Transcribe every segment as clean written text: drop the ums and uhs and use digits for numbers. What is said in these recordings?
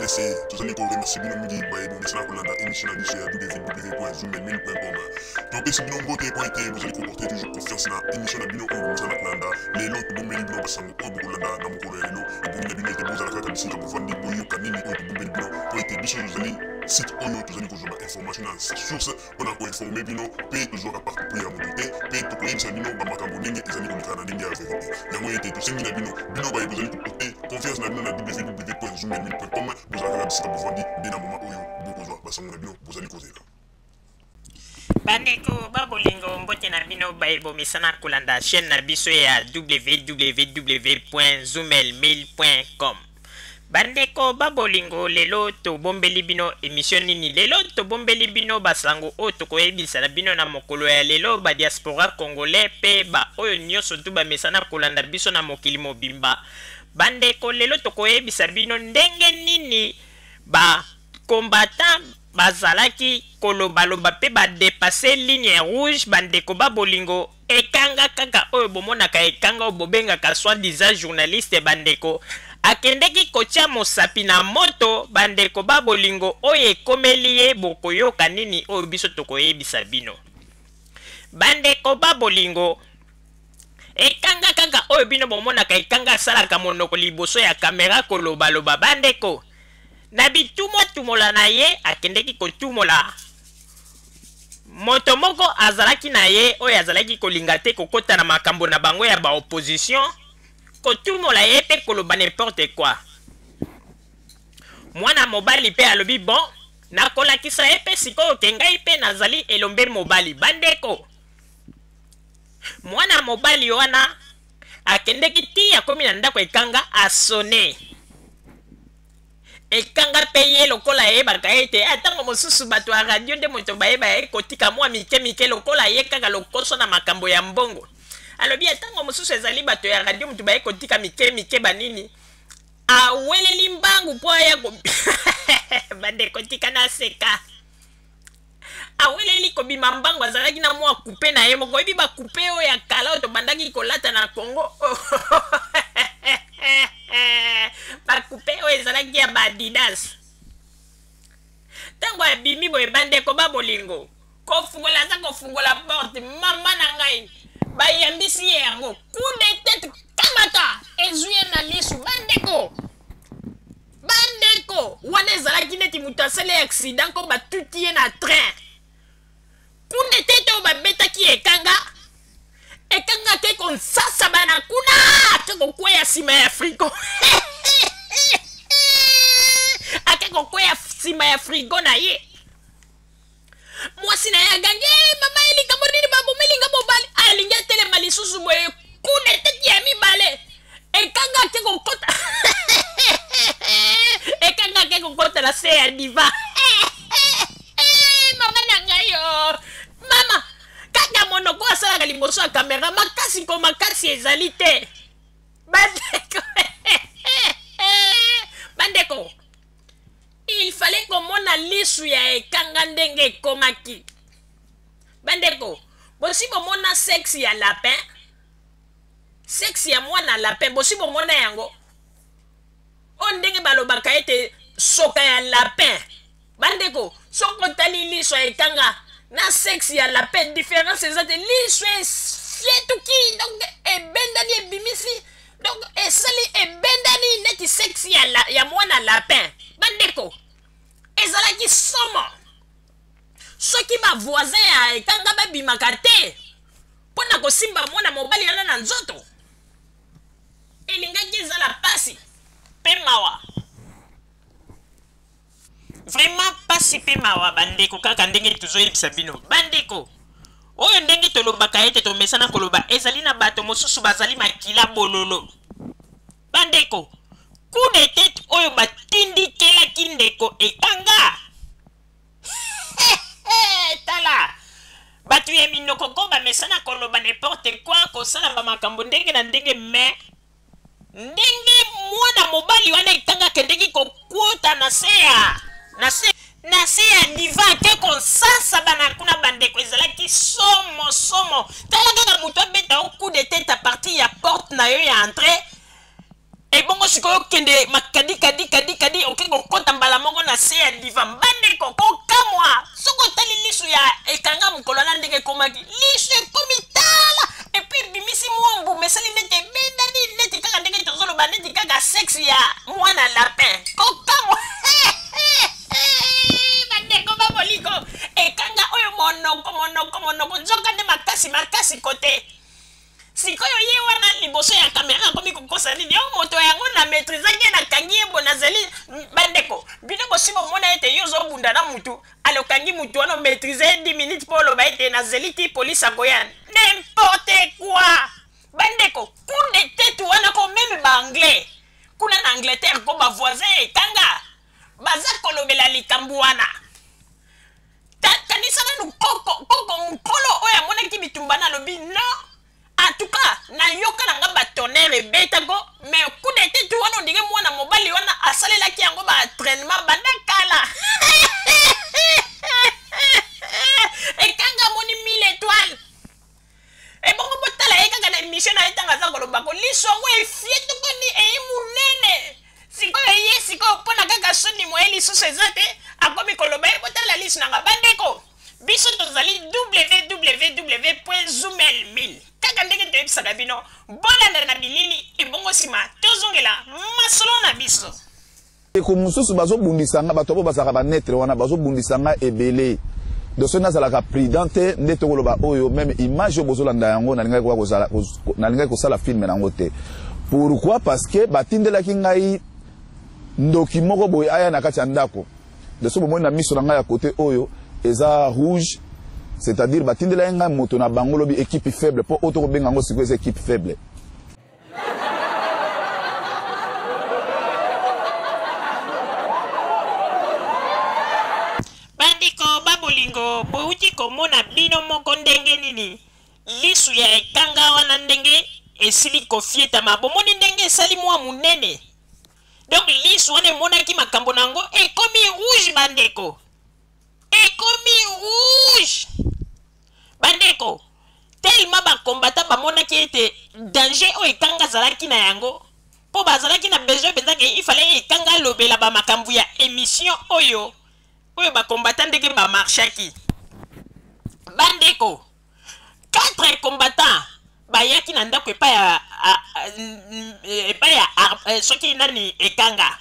RDC. Tozali ko remercier bino mingi baye bomesana kolanda émission na biso ya www.zoomelmail.com. Topesi bino mbote mpo ete bozali koporter toujours confiance na émission na bino oyo bomesana kolanda. Lelo tobombeli bino basango oyo bokolanda na mokolo ya lelo. Ebongi na bino ete bozala kaka bisika bovandi, boyoka nini oyo tobombeli bino, mpo ete biso tozali site oyo tozali kozwa ba information na source mpona koinforme bino, mpe tozwaka parti pris ya moto te, mpe tokoyebisa bino bamakambo ndenge ezali koleka na ndenge ya verite. Yango ete tosengi na bino, bino baye bozali koporte confiance na bino na www.zoomelmail.com, bozala kaka bisika bovandi nde na moma oyo bokozwa basango na bino bozali kozela. Bandeko ba bolingo, mbote na bino baye bomesana kolanda chaîne na biso ya www.zoomelmail.com. Bandeko ba bolingo, lelo tobombeli bino émission nini? Lelo tobombeli bino basango oyo tokoyebisa na bino na mokolo ya lelo, ba diaspora congolais pe ba oyo nyonso tu bamesana kolanda biso na mokili mobimba. Bandeko, lelo tokoyebisa bino ndenge nini ba combattant bazalaki kolobaloba pe ba dépasser ligne rouge. Bandeko ba bolingo, ekanga kaka oyo bomonaka, ekanga oyo bobengaka soi-disant journaliste, bandeko, akendeki kotia mosapi na moto. Bandeko ba bolingo, oyo ekomeli ye, bokoyoka nini oyo biso tokoyebisa bino. Bandeko ba bolingo, ekanga kaka oyo bino bomonaka, ekanga asalaka monoko liboso ya kamera kolobaloba. Bandeko, na bitumwa-tumola na ye, akendeki kotumola moto moko azalaki na ye oyo azalaki kolinga te kokota na makambo na bango ya baopposition, kotumola ye mpe koloba n'importe quoi. Mwana mobali mpe alobi: "Bon, nakolakisa ye mpe sikoyo ke ngai mpe nazali elombe mobali." Bandeko, mwana mobali wana akendeki ti akomi na ndako, ekanga asone. Ekanga mpe ye lokola ayebaka ete ntango mosusu bato ya radio nde moto bayeba ye kotika mwa mike mike, lokola ye kaka lokoso na makambo ya mbongo, alobi ntango mosusu ezali bato ya radio moto baye kotika mike mike banini. Aweleli mbangu mpo aya ko bandeko, tika na seka. Aweleli kobima mbangu, azalaki na mwa coupe na ye moko. Oyebi bacoupe oyo ya kala oyo tobandaki kolata na Congo, bacoupe oyo ezalaki ya baAdidas. Ntango abimi boye, bandeko ba bolingo, kofungola, aza kofungola porte, mama na ngai, bayambisi ye yango coup de tête, kamata, ezwi ye na lisu. Bandeko, bandeko, wana ezalaki neti moto asali accident ko batuti ye na train. Coup de tête oyo babetaki ekanga, ekanga te konsasa bana kuna, ake kokweya nsima ya frigo, ake kokweya nsima ya frigo na ye. Mwasi na ye agangi: "Hey, mama, elikambo nini? Babomelinga mobali." Alingi atelema lisusu boye, kuna eteki ya mibale, ekanga ake kokota, ekanga ake kokota na se ya divan. Mama na ngai yo, mama, kaka monoko asalaka liboso ya kamera, makasi ko makasi ezali te. Bandeko, bandeko, il fallait komona lisu ya ekanga ndenge ekomaki. Bandeko, bosi bomona sexe ya lapin, sexe ya mwana lapin? Bosi bomona yango oyo ndenge balobaka ete soka ya lapin? Bandeko, soki otali liso ya ekanga na sexe ya lapin, différence eza te. Liso efietuki, donc ebendani, ebimisi, donc esali ebendani neti sexe ya mwana lapin. Bandeko, ezalaki somo. Soki bavoisin ya ekanga babimaka te mpo na kosimba mwana mobali wana na nzoto, elingaki ezala pasi mpe mawa, vraiment pasi mpe mawa. Bandeko, kaka ndenge tozoyebisa bino, bandeko, oyo ndenge tolobaka ete tomesana koloba, ezali na bato mosusu bazali makila bololo. Bandeko, coup de tête oyo batindikelaki ndeko ekanga, tala bato ya minoko ko bamesana koloba n'importe quoi, kosala bamakambo ndenge na ndenge. Mais ndenge mwana mobali wana ekanga akendeki kokuta na se ya divan, ake kosasa bana kuna, bandeko, ezalaki somo somo. Tala kaka moto abeta yo coup de tête à partir ya porte na yo ya entrée. Ebongo sikoyo sikoyo okende makadi kadi kadi kadi, oke kokɔta mbala moko na se ya divan. Bandeko, kokamwa, soki otali lisu ya ekanga mokolo wana ndenge ekomaki, lisu ekomi tala et puis ebimisi mwa mbuma, esali neti ebendani, neti kaka ndenge tozoloba, neti kaka sexe ya mwana lapin. Kokamwa, bandeko baboliko, ekanga oyo monoko monoko monoko, nzoka nde makasi makasi kote. Sikoyo ye wana liboso ya kamera akomi kokosa nini? Yo moto yango na maîtrisaki ye, nakangi ye bo nazali. Bandeko, bino bosi bomona ete yo ozobunda na mutu, ale okangi mutu wana, omaîtrise ye 10 minutes mpo oloba ete nazeli ti polise akoya? N'importe quoi! Bandeko, coup de tête wana ko même baanglais kuna na Angleterre ko bavoisin ekanga baza kolobela likambo wana. Kanisa nanu koko koko mokolo oyo amonaki bitumba na alobi non, en tout cas nayoka na nga batonnerre ebetako, mais coup de tête wana ondenge mwana mobali wana asalelaki yango baentraînement banda kala. Ekanga amoni mille étoiles. Ebongo botala ye kaka na émission na ye, ntango aza koloba ko liso yango efietukoni, eye monene. Sikoyo ye sikoyo mpona kaka soni moye lisusu eza te, akomi koloba ye botala liso nanga. Bandeko, biso tozali www zumel 1000, kaka ndenge toyebisaka bino, bolanda na bilili, ebongo nsima tozongela masolo na biso. Ndeko mosusu bazobundisa nga, bato abo bazalaka banetre wana bazobundisa nga ebele. Donc soki nazalaka prudent te, nde tokoloba oyo même image oyo bozolanda yango, nalingaki kosala film nango te. Pourquoi? Parce que batindelaki ngai ndoki moko boye aya na kati ya ndako. Donc soki bomoni na miso na ngai ya côté oyo eza rouge, c'est-à-dire batindelaki ngai moto na bango lobi, équipe faible, mpo oyo tokobenga yango sikoyo eza équipe faible. Bandeko babolingo, bouti komona bino moko ndenge nini lisu ya ekanga wana ndenge esili kofietama. Bomoni ndenge esali mwa monene. Donc lisu wana emonaki makambo na yango, ekomi rouge bandeko, ekomi rouge bandeko, tellement bakombata bamonaki ete danger oyo ekanga azalaki na yango, mpo bazalaki na besoin mpenza ke ifale ekanga alobela bamakambo ya émission oyo bakombata ndenge bamarchaki. Bandeko, quatre combattants bayaki na ndako epai ya soki nani ekanga,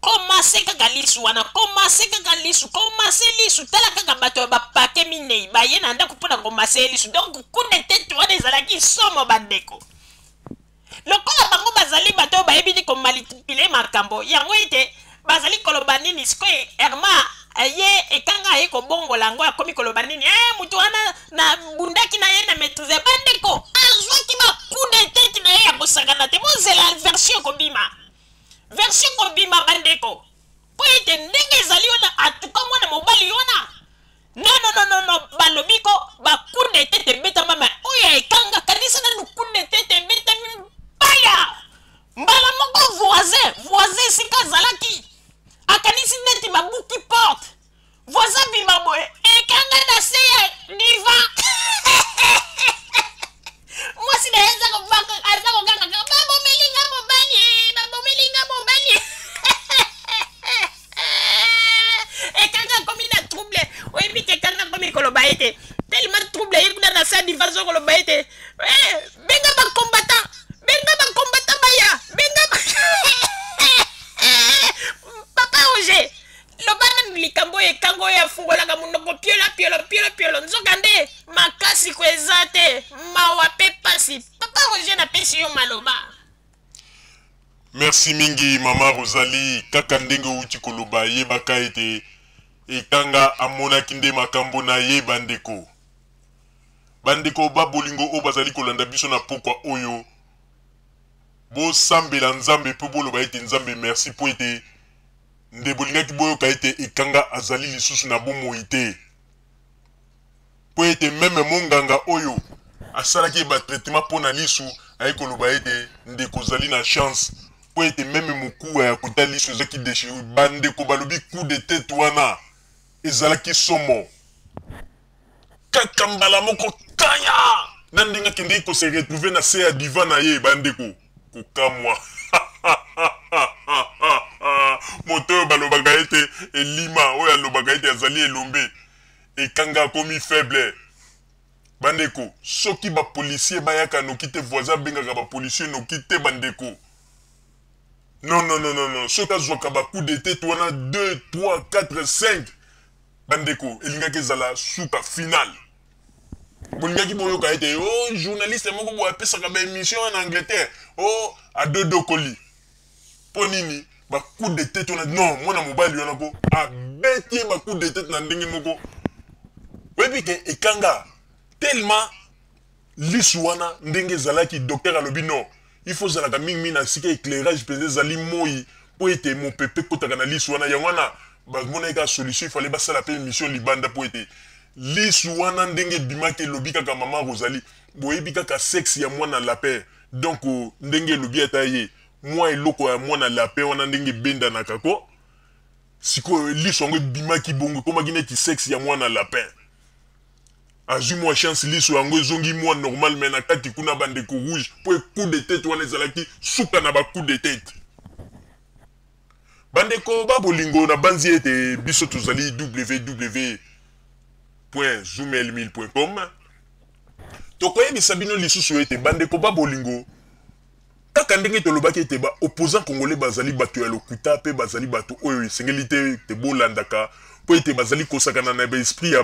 komase kaka lisu wana, komase kaka lisu, komase lisu. Tala kaka bato ya bapake minei baye na ndako mpona komase lisu. Donc coup de tête wana ezalaki somo bandeko. Lokola bango bazali bato oyo bayebi ni komanipuler makambo yango, ete bazali koloba nini sikoyo? Herma ye ekanga aye kobongola yango, akomi koloba nini? Mutu wana nabundaki na ye na maîtrise. Bandeko, azwaki bacoup de tête na ye ya kosakana te. Bozela version ekobima, version kobima bandeko, mpo ete ndenge ezali wana, atuka mwana mobali wana, non, non, non, non, non. Balobi ko bacoup de tête ebetama, ma oyo ekanga, kanisa nanu, coup de tête ebetami baya mbala moko. Voisin esika azalaki akanisi neti babuki porte. Voisin bima boye, ekanga na se ya divan. Mwasi na ye aza kogangaka: "Babomelinga mobali, babomelinga mobali." Ekanga akomi na trouble. Oyebi ke ekanga akomi koloba ete tellement trouble ye kuna na sa divan, so koloba ete: "Benga bacombattant, benga bacombattant baya, benga." Papa Roger, loba nanu likambo oyo ekanga oyo afungolaka monoko piolo piolo piolo piolo, nzoka nde makasi ko eza te. Mawa mpe pasi. Papa Roger, napesi yo maloba. Merci mingi, mama Rosalie. Kaka ndenge outi koloba, yebaka ete ekanga amonaki nde makambo na ye. Bandeko babolingo oyo bazali kolanda biso na pokwa oyo, bosambela Nzambe mpo boloba ete Nzambe merci, mpo ete nde bolingaki boyoka ete ekanga azali lisusu na bomoi te, mpo ete même monganga oyo asalaki ye batraitement mpo na lisu aye koloba ete ndeko ozali na chance, mpo ete même mokuwa ya kota lisu ezalaki déchirure. Bandeko, balobi coup de tête wana ezalaki somo, kaka mbala moko kaya na ndenge akendeki kose retrouver na se ya divan na ye. Bandeko, kokamwa. Moto oyo balobaka ete elima, oyo alobaka ete azali elombe, ekanga akomi faible. Bandeko, soki ba policiers bayaka noki te, voisin abengaka ba policiers noki te, bandeko. Non, non, non, non, non. Soki azwaka ba coup de tête wana 2, 3, 4, 5, bandeko, elingaki ezala suka final. Bolingaki boyoka ete oh, journaliste moko boye apesaka ba émission en Angleterre, oh, adodokoli. Mpo nini ba coup de tête wana? Non, mwana mobali wana ko abeti ye ba coup de tête na ndenge moko. Oyebi ke ekanga tellement lisu wana ndenge ezalaki, docteur alobi non, il faut ozalaka mingimingi na esika éclairage mpenza ezali moi mpo ete mopepe ekotaka na lisu wana. Yango wana bamonaki kaka solution, il fallait basala mpe émission libanda mpo ete lisu wana ndenge ebimaki elobi kaka mama Rosalie, boyebi kaka sexe ya mwana lapin. Donc ndenge elobi ata ye mwa eloko ya mwana lapin wana ndenge ebendanaka ko, sikoyo liso yango ebimaki bongo, ekomaki neti sexe ya mwana lapin. Azwi mwa chance, liso yango ezongi mwa normal, mais na kati kuna, bandeko, rouge, mpo coup de tête wana ezalaki suka na ba coup de tête. Bandeko ba bolingo, na banzi ete biso tozali www.zoomel1000.com. Tokoyebisa bino lisusu ete, bandeko ba bolingo, kaka ndenge tolobaki ete baopposant congolais bazali bato ya lokuta mpe bazali bato oyo esengeli te te bolandaka, mpo ete bazali kosakana na baesprit ya